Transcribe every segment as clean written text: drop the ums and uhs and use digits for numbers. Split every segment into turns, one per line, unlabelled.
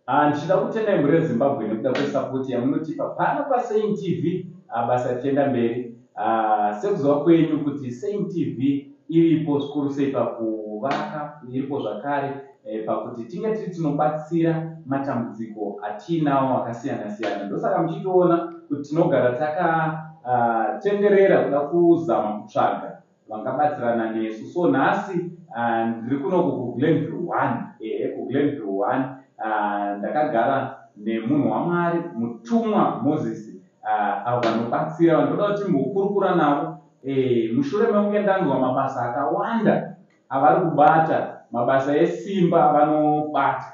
Ndichida kutenda imhuri yeZimbabwe nekuda kwesapoti yamunotipa pano paSaint TV, basa richienda mberi. Sekuziva kwenyu kuti Saint TV iripo zvikuru sei pakuvaka, iripo zvakare pakuti tinge tiri tinobatsira matambudziko atiinawo akasiyana siyana. Ndosaka muchitiona kuti tinogara takatenderera kuda kuzama kutsvaga vangabatsirana nesu. So nhasi ndiri kunoku kuGlenview 1, ehe kuGlenview 1, ndakagara nemunhu waMwari mutumwa Moses, avo vanobatsira vandoda kuti timbokurukura navo mushure mekunge ndanzwa mabasa akawanda avari kubata, mabasa esimba avanobata.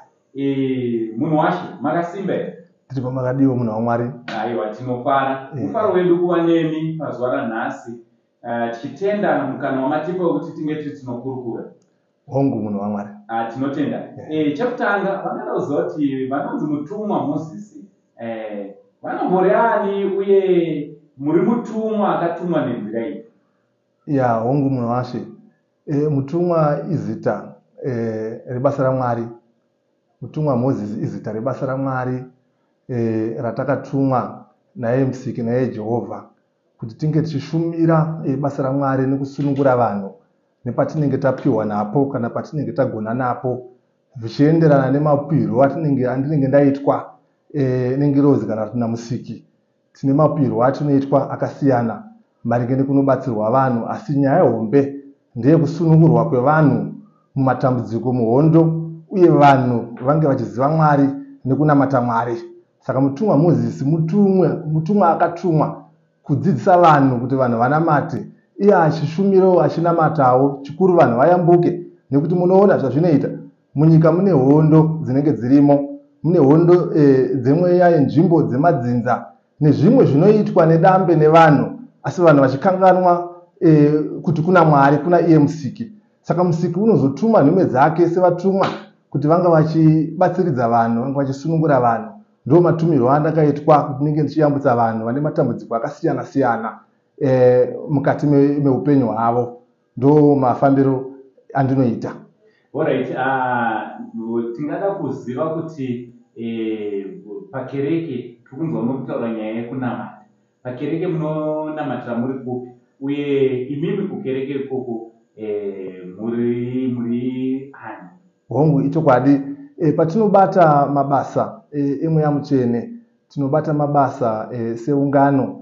Munhu washe, makasimba here?
Tiripo, makadiwo munhu waMwari?
Aiwa, tinofara. Mufaro wedu kuva nemi pazuva ranhasi, tichitenda mukana wamatipa wekuti tinge tiri tinokurukura.
Hongu, munhu waMwari.
Tinotenda. Chekutanga vangada kuziva kuti vanonzi mutumwa Moses vanombori ani, uye muri mutumwa akatumwa nenzira iyi?
Ya, hongu munhu washe. Mutumwa izita rebasa raMwari. Mutumwa Moses izita rebasa raMwari ratakatumwa naye Musiki, naye Jehovha, kuti tinge tichishumira basa raMwari nekusunungura vanhu nepatinenge tapiwa napo kana patinenge tagona napo, zvichienderana nemapirwo andinenge ndaitwa nengirozi kana kuti naMusiki. Tine mapirwo atinoitwa akasiyana maringe nekunobatsirwa vanhu, asi nyaya hombe ndeyekusunungurwa kwevanhu mumatambudziko, muhondo, uye vanhu vange vachiziva Mwari nekunamata Mwari. Saka mutumwa Moses mutumwa akatumwa kudzidzisa vanhu kuti vanhu vanamate, iye achishumirawo achinamatawo, chikuru vanhu vayambuke. Nekuti munoona zvazvinoita munyika, mune hondo dzinenge dzirimo, mune hondo dzemweya yenzvimbo dzemadzinza nezvimwe zvinoitwa nedambe nevanhu, asi vanhu vachikanganwa kuti kuna Mwari, kuna iye Musiki. Saka Musiki unozotuma nhume dzake sevatumwa kuti vanga vachibatsiridza vanhu, vanga vachisunungura vanhu. Ndo matumirwo andakaitwa, kuti ndinge ndichiyambutsa vanhu vane matambudziko akasiyana siyana mukati meupenyu hwavo. Ndo mafambiro andinoita.
Alright, tingada kuziva kuti pakereke tiri kunzwa muri kutaura nyaya yekunamata. Pakereke munonamatira muri kupi, uye imimi kukereke ikoko muri ani?
Hongu, ichokwadi. Patinobata mabasa emweya mutsvene, tinobata mabasa seungano.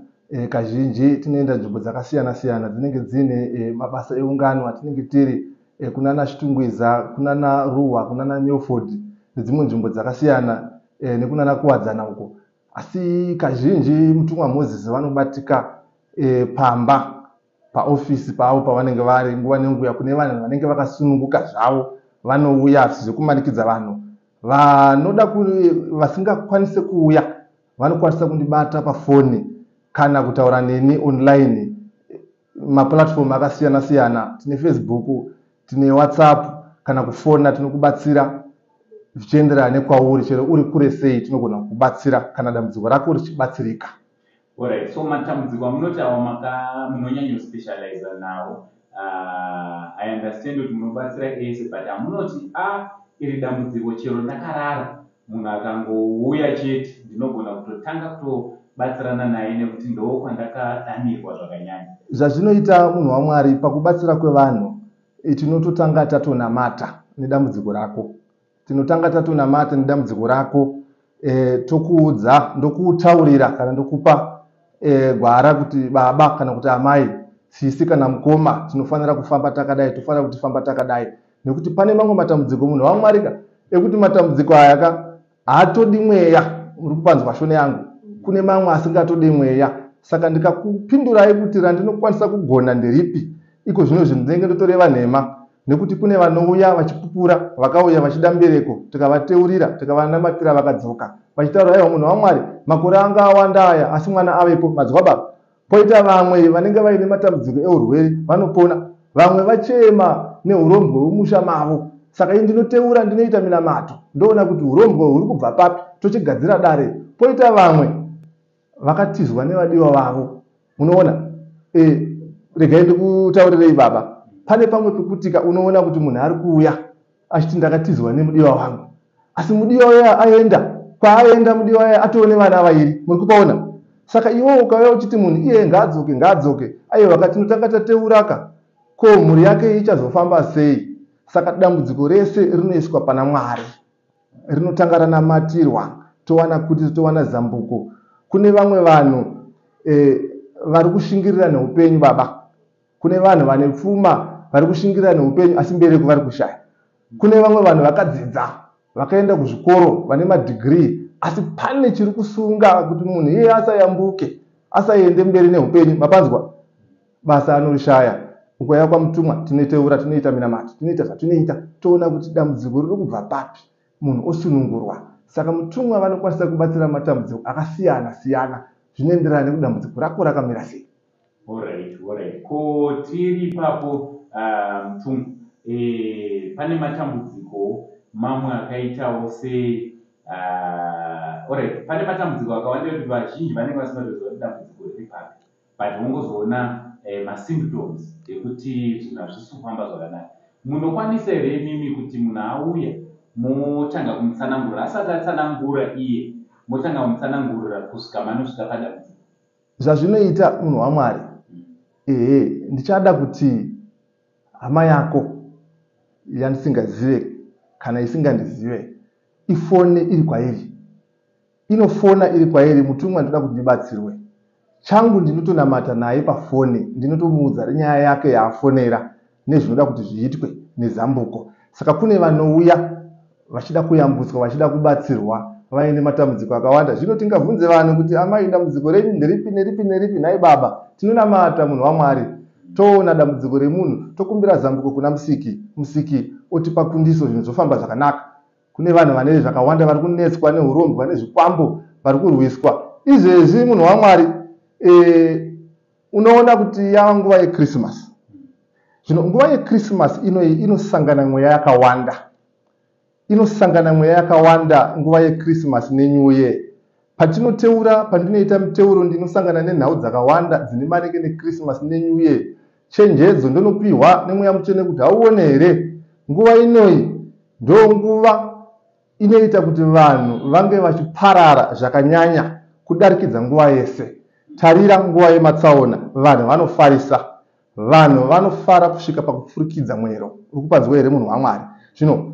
Kazhinji tinoenda nzvimbo dzakasiyana siyana dzinenge dziine mabasa eungano atinenge tiri, kunana Chitungwiza, kunana Ruwa, kunana Milford nedzimwe nzvimbo dzakasiyana, nekunana Kuwadzana uko. Asi kazhinji mutumwa Moses vanobatika pamba, paofisi pavo pavanenge vari nguva nenguva. Kune vanhu vanenge vakasununguka zvavo vanouya, zvekumanikidza vanhu. Vanoda vasingakwanisi kuuya vanokwanisa kundibata pafoni kana kutaura neni online, maplatform akasiyana siyana. Tine Facebook, tine WhatsApp, kana kufona tinokubatsira zvichienderana nekwauri. Chero uri kure sei, tinogona kukubatsira kana dambudziko rako richibatsirika.
Alright, so matambudziko amunoti awo munonyanyospecializa nawo, I understand kuti munobatsira ese, but amunoti a iri dambudziko chero ndakarara, munhu akangouya chete ndinogona kutotanga kutobatsirana naye nekuti ndo kwandakadanirwa zvakanyanya?
Zvazvinoita, munhu waMwari, pakubatsira kwevanhu, tinototanga tatonamata nedambudziko rako. Tinotanga tatonamata nedambudziko rako, tokuudza, ndokutaurira kana ndokupa gwara kuti baba kana kuti amai, sisi kana mukoma, tinofanira kufamba takadai, tofanira kuti famba takadai, nekuti pane mamwe matambudziko, munhu waMwari ka, ekuti matambudziko aya ka haatodi mweya. Muri kupanzwa shone yangu? Kune mamwe asingatodi mweya. Saka ndikakupindurai kuti randinokwanisa kugona nderipi iko zvino zvinhu, ndinenge ndotoreva nhema, nekuti kune vanouya vachipupura, vakauya vachida mbereko, tikavateurira, tikavanamatira, vakadzoka vachitaura, "Aiwa munhu waMwari, makore anga awanda aya, asi mwana avepo." Madzwa baba? Poita vamwe vanenge vaine matambudziko eurwere, vanopona. Vamwe vachema neurombwa hwemusha mavo. Saka ini ndinoteura, ndinoita minamato, ndoona kuti urombwa huri kubva papi, tochigadzira dare. Poita vamwe vakatizwa nevadiwa vavo. Munoona, regai ndikutaurirei baba, pane pamwe pekutika unoona kuti munhu ari kuuya achiti, "Ndakatizwa nemudiwa wangu." Asi mudiwa uya aenda, kwaaenda mudiwa uya atove nevana vairi. Muri kupaona? Saka iwe ukauya uchiti munhu iyeye ngaadzoke, ngaadzoke, aiwa ka tinotanga tateuraka. Ko mhuri yake ichazofamba sei? Saka dambudziko rese rinoiswa pana Mwari. Rinotanga ranamatirwa, towana kuti towana zambuko. Kune vamwe vanhu vari kushingirira neupenyu baba. Kune vanhu vane pfuma vari kushingirira neupenyu asi mbereko vari kushaya. Kune vamwe vanhu vakadzidza, vakaenda kuzvikoro, vane madhigirii, asi pane chiri kusunga kuti munhu iyeye asayambuke, asaende mberi neupenyu. Mapanzwa? Basa anorishaya. Ukauya kwamutumwa, tinoteura, tinoita minamato, tinoita zvatinoita, toona kuti dambudziko riri kubva papi, munhu osunungurwa. Saka mutumwa vanokwanisa kubatsira matambudziko akasiyana siyana, zvinoenderana nekuti dambudziko rako rakamira sei.
Alright, alright. Ko tiri ipapo mutumwa, pane matambudziko mamwe akaitawo se alright, pane matambudziko akawanda ekuti vazhinji vanenge vasingatoziva kuti dambudziko riri papi, but wongozoona masymptoms ekuti zvinhu hazvisi kufamba zvakanaka. Munokwanisa here imimi kuti munhu auya motanga kumutsanangurira asati atsanangura iye, motanga kumutsanangurira kusvika manosvika padambudziko?
Zvazvinoita munhu waMwari, ehe, ndichada kuti hama yako yandisingazive kana isingandizive ifone iri kwairi. Inofona iri kwairi, mutumwa ndinoda kuti ndibatsirwe. Changu ndinotonamata naye pafoni, ndinotomuudza nyaya yake yaafonera nezvinoda kuti zviitwe nezambuko. Saka kune vanouya vachida kuyambutswa, vachida kubatsirwa, vaine matambudziko akawanda. Zvino tingabvunze vanhu kuti amai dambudziko renyu nderipi neripi neripi, nhai baba. Tinonamata munhu waMwari, toona dambudziko remunhu, tokumbira zambuko kuna Musiki, Musiki otipa kundiso, zvinhu zvofamba zvakanaka. Kune vanhu vane zvakawanda vari kunetswa neurombwa nezvikwambo, vari kurwiswa. Izvezvi munhu waMwari, unoona kuti yava nguva yeChristmas. Zvino nguva yeChristmas inoyi inosangana mweya yakawanda. Inosangana mweya yakawanda nguva yeChristmas neNew Year. Patinoteura, pandinoita miteuro ndinosangana nenhau dzakawanda dzine maringe neChristmas neNew Year. Chenjedzo ndonopihwa nemweya mutsvene kuti hauone here nguva inoyi ndo nguva inoita kuti vanhu vange vachiparara zvakanyanya kudarikidza nguva yese. Tarira nguva yematsaona, vanhu vanofarisa. Vanhu vanofara kusvika pakupfurikidza mwero. Uri kupanzwa here munhu waMwari? Zvino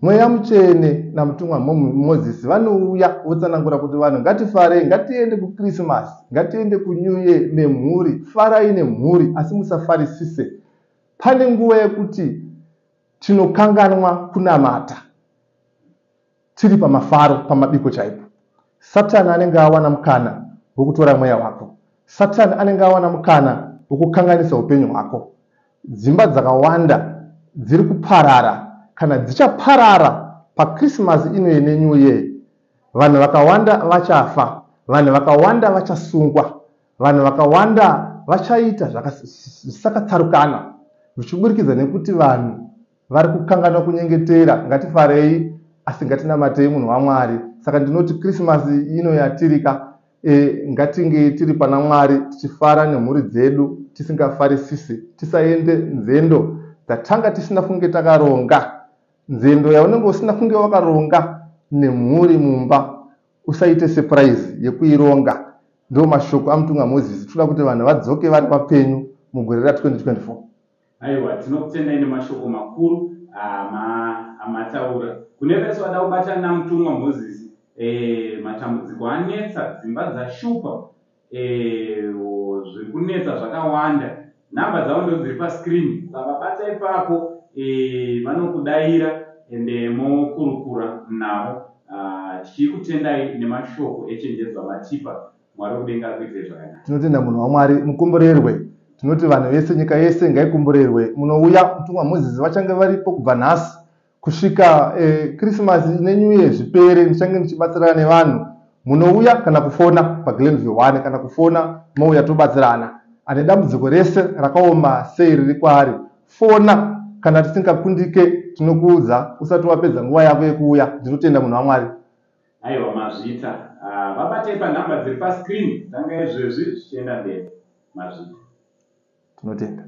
mweya mutsvene namutumwa Mozisi vanouya votsanangura kuti vanhu ngatifarei, ngatiende kuChristmas, ngatiende kuNew Year nemhuri, farai nemhuri asi musafarisise. Pane nguva yekuti tinokanganwa kunamata tiri pamafaro, pamabiko chaipo. Satani anenge awana mukana wekutora mweya wako. Satani anenge awana mukana wekukanganisa upenyu hwako. Dzimba dzakawanda dziri kuparara kana dzichaparara paChristmas ino yeNew Year. Vanhu vakawanda vachafa, vanhu vakawanda vachasungwa, vanhu vakawanda vachaita zvisakatsarukana zvichiburikidza nekuti vanhu vari kukanganwa kunyengetera. Ngatifarei asi ngatinamatei munhu waMwari. Saka ndinoti Christmas ino yatirika, ngatinge tiri pana Mwari tichifara nemhuri dzedu, tisingafarisisi, tisaende nzendo dzatanga tisina kunge takaronga. Nzendo yaunenge usina kunge wakaronga nemhuri mumba, usaite surprise yekuironga. Ndo mashoko amutumwa Mozisi. Toda kuti vanhu vadzoke vari vapenyu mugore ra 2024.
Aiwa, tinokutendai nemashoko makuru amataura. Kune vese vada kubatana namutumwa Mozisi, matambudziko anetsa, dzimba dzashupa, zviri kunetsa zvakawanda. Nhamba dzavo ndo dziri pascreen, ukavabata ipapo vanokudaira ende mokurukura navo. Tichikutendai nemashoko echenjedzo amatipa. Mwari wekudenga akuitire zvakanaka.
Tinotenda munhu waMwari, mukomborerwe. Tinoti vanhu vese, nyika yese ngaikomborerwe. Munouya mutumwa Mozisi vachange varipo kubva nhasi kusvika Christmas neNew Year zvipere. Ndichange ndichibatsirana nevanhu. Munouya kana kufona paGlenview 1 kana kufona mouya tobatsirana. Ane dambudziko rese rakaoma sei riri kwaari, fona. Kana tisingakundike tinokuudza usati wapedza nguva yako yekuuya. Ndinotenda munhu waMwari.
Aiwa, mazvita. Vabatei panhamba dziri pascreen, tanga izvezvi zvichienda mberi. Mazvita.
Tinotenda.